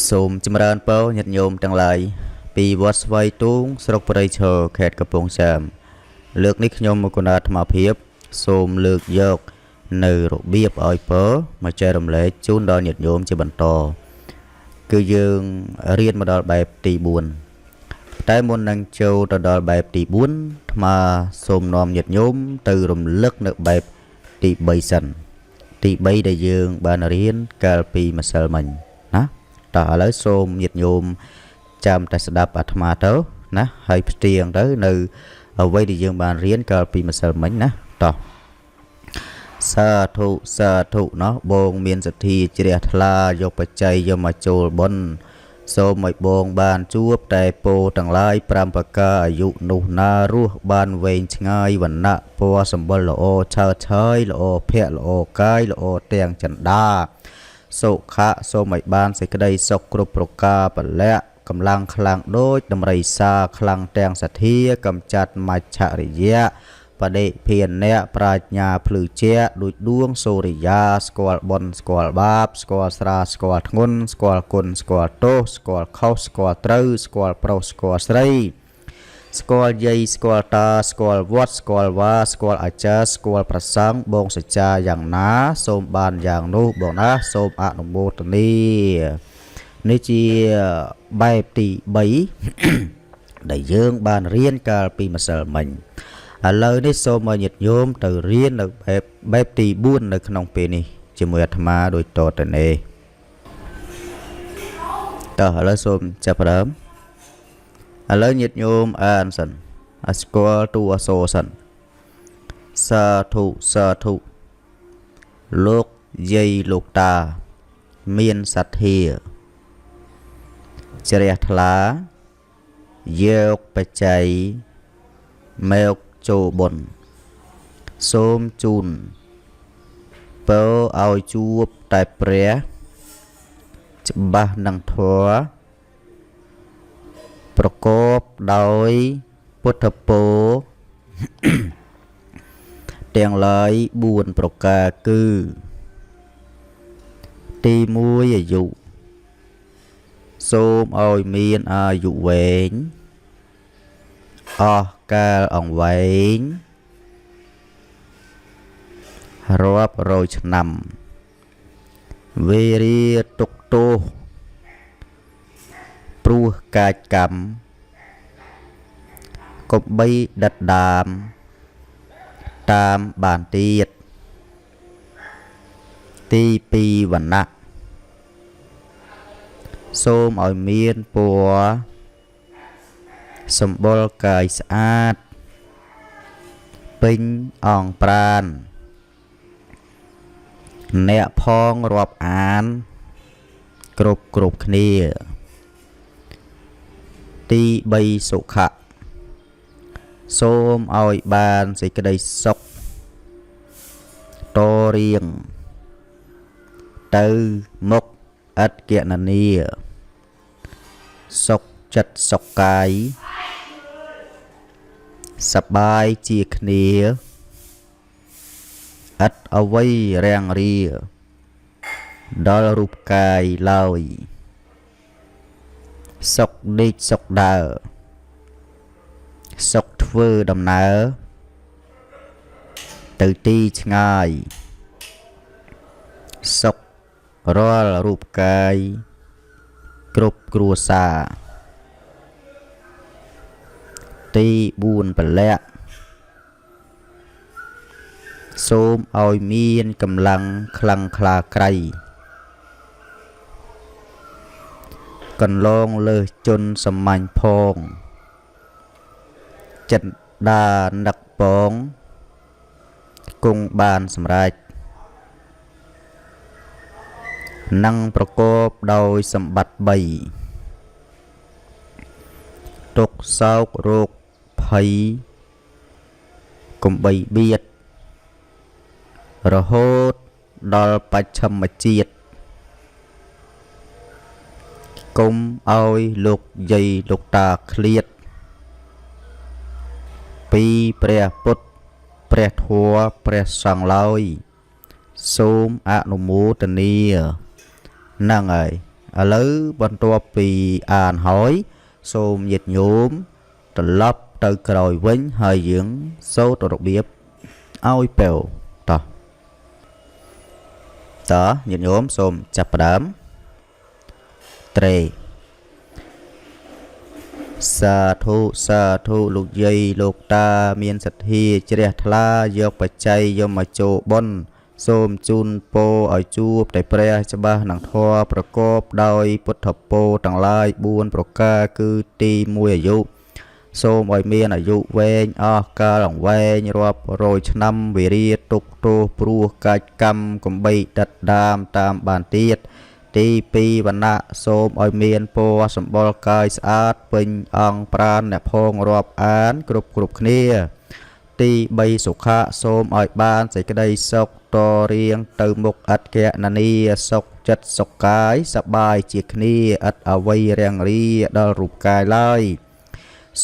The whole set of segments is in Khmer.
សូមចម្រើនពរញាតិញោមទាំងឡាយពីវត្តស្វាយទូងស្រុកព្រៃឈរខេត្តកំពង់ចាមលើកនេះខ្ញុំមកគុណអាត្មាភាព សូមលើកយក នៅរបៀបឲ្យពរមកចែករំលែកជូនដល់ញាតិញោមជាបន្ត គឺយើងរៀនមកដល់បែបទី4តែមុននឹងចូលទៅដល់បែបទី4អាត្មាសូមនាំញាតិញោមទៅរំលឹកនៅបែបទី3សិន ទី3ដែលយើងបានរៀនកាលពីម្សិលមិញណាតោះឥឡូវសូមញាតិញោមចាំតែស្ដាប់អាត្មាទៅណាហើយផ្ទៀងទៅនៅអ្វីដែលយើងបានរៀនកាលពីម្សិលមិញណាតោះសាធុសាធុណោះបងមានសទ្ធាជ្រះថ្លាយកបច្ច័យយកមកចូលបុណ្យសូមឲ្យបងបានជួបតែពោទាំងឡាយ5ប្រការអាយុនោះណារស់បានវែងឆ្ងាយវណ្ណៈពណ៌សម្បុរល្អឆើតឆើយល្អភ័ក្រល្អកាយល្អទាំងចិន្តាសុខៈសូមឲ្យបានសេចក្តីសុខគ្រប់ប្រការពលៈកម្លាំងខ្លាំងដូចដំរីសាខ្លាំងទាំងសទ្ធាកំចាត់មច្ឆរិយៈបដិភានៈប្រាជ្ញាភ្លឺជាដូចដួងសូរិយាស្គាល់បុណ្យស្គាល់បាបស្គាល់ស្រាស្គាល់ធ្ងន់ស្គាល់គុណស្គាល់ទោសស្គាល់ខុសស្គាល់ត្រូវស្គាល់ប្រុសស្គាល់ស្រីស្គាល់យាយស្គាល់តាស្គាល់វត្តស្គាល់វាស្គាល់អាចារ្យស្គាល់ប្រសង់បងសច្ចាយ៉ាងណាសូមបានយ៉ាងនោះបងណាសូមអនុមោទនានេះជាបែបទី3ដែលយើងបានរៀនកាលពីម្សិលមិញឥឡូវនេះសូមឲ្យញាតិញោមទៅរៀននៅបែបបែបទី4នៅក្នុងពេលនេះជាមួយអាត្មាដូចតទៅនេះតោះឥឡូវសូមចាប់ផ្ដើមឥឡូវញាតិញោមអានសិនឲ្យស្គាល់តួអក្សរសិនសាធុសាធុលោកយាយលោកតាមានសទ្ធាជ្រះថ្លាយកបច្ច័យមកចូលបុណ្យសូមជូនពរឲ្យជួបតែព្រះច្បាស់នឹងធម៌ប្រកបដោយពុទ្ធពរទាំងឡើយ4ប្រការគឺទី1អាយុសូមឲ្យមានអាយុវែងអស់កាលអង្វែងរាប់រយឆ្នាំវេរាទុកទោសព្រោះកាចកម្មកុំបីដិតដាមតាមបានទៀតទី2វណ្ណៈសូមឲ្យមានពណ៌សម្បុរកាយស្អាតពេញអង្គប្រានអ្នកផងរាប់អានគ្រប់គ្រប់គ្នាទី3សុខៈសូមឲ្យបានសេចក្តីសុខតរៀងទៅមុខឥតគណនាសុខចិត្តសុខកាយសប្បាយជាគ្នាឥតអ្វីរាំងរាដល់រូបកាយឡើយសុខដេកសុខដើរសុខធ្វើដំណើរទៅទីឆ្ងាយសុខរាល់រូបកាយគ្រប់គ្រួសារទី4ពលៈសូមឲ្យមានកម្លាំងខ្លាំងក្លាក្រៃកន្លងលើសជនសាមញ្ញផងចិត្តដានឹកពងគង់បានសម្រេចនឹងប្រកបដោយសម្បត្តិ3ទុក្ខសោករោគភ័យកុំបីបៀតរហូតដល់បច្ឆិមជាតិកុំឲ្យលោកយាយលោកតាឃ្លាតពីព្រះពុទ្ធព្រះធម៌ព្រះសង្ឃឡើយសូមអនុមោទនាហ្នឹងហើយ ឥឡូវបន្ទាប់ពីអានហើយសូមញាតិញោមត្រឡប់ទៅក្រោយវិញហើយយើងសូត្ររបៀបឲ្យពរតោះតើញាតិញោមសូមចាប់ផ្ដើមត្រេសាធុសាធុលោកយាយលោកតាមានសទ្ធាជ្រះថ្លាយកបច្ច័យយកមកចូលបុណ្យសូមជូនពរឲ្យជួបតែព្រះច្បាស់នឹងធម៌ប្រកបដោយពុទ្ធពរទាំងឡាយ4ប្រការគឺទី1អាយុសូមឲ្យមានអាយុវែងអស់កាលអង្វែងរាប់រយឆ្នាំវិរិយទុកទោសព្រោះកាច់កម្មកំបីដិតដាមតាមបានទៀតទី2វណ្ណៈសូមឲ្យមានពណ៌សម្បុរកាយស្អាតពេញអង្គប្រាណអ្នកផងរាប់អានគ្រប់គ្រប់គ្នាទី3សុខៈសូមឲ្យបានសេចក្តីសុខតរៀងទៅមុខឥតកណនីសុខចិត្តសុខកាយសប្បាយជាគ្នាឥតអ្វីរាំងរាដល់រូបកាយឡើយ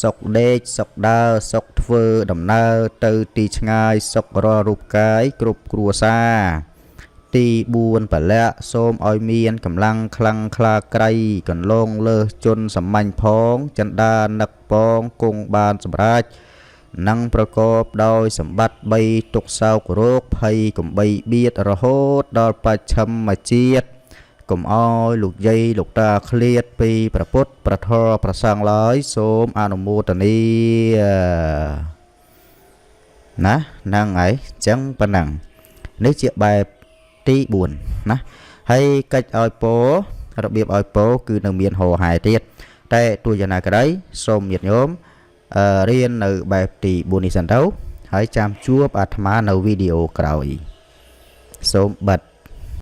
សុខដេកសុខដើរសុខធ្វើដំណើរទៅទីឆ្ងាយសុខរាល់រូបកាយគ្រប់គ្រួសារទី4ពលៈសូមឲ្យមានកម្លាំងខ្លាំងក្លាក្រៃកន្លងលើសជនសាមញ្ញផងចិន្តានឹកពងគង់បានសម្រេចនិងប្រកបដោយសម្បត្តិ3ទុក្ខសោករោគភ័យកំបីបៀតរហូតដល់បច្ឆិមជាតិកុំអោយលោកយាយលោកតាឃ្លាតពីព្រះពុទ្ធព្រះធម៌ព្រះសង្ឃឡើយសូមអនុមោទនាណាហ្នឹងហើយអញ្ចឹងប៉ុណ្ណឹងនេះជាបែបទី4ណាហើយកិច្ចឲ្យពររបៀបឲ្យពរគឺនៅមានហោហែទៀតតែទោះយ៉ាងណាក្តីសូមញាតិញោមរៀននៅបែបទី4នេះសិនទៅហើយចាំជួបអាត្មានៅវីដេអូក្រោយសូមបិទ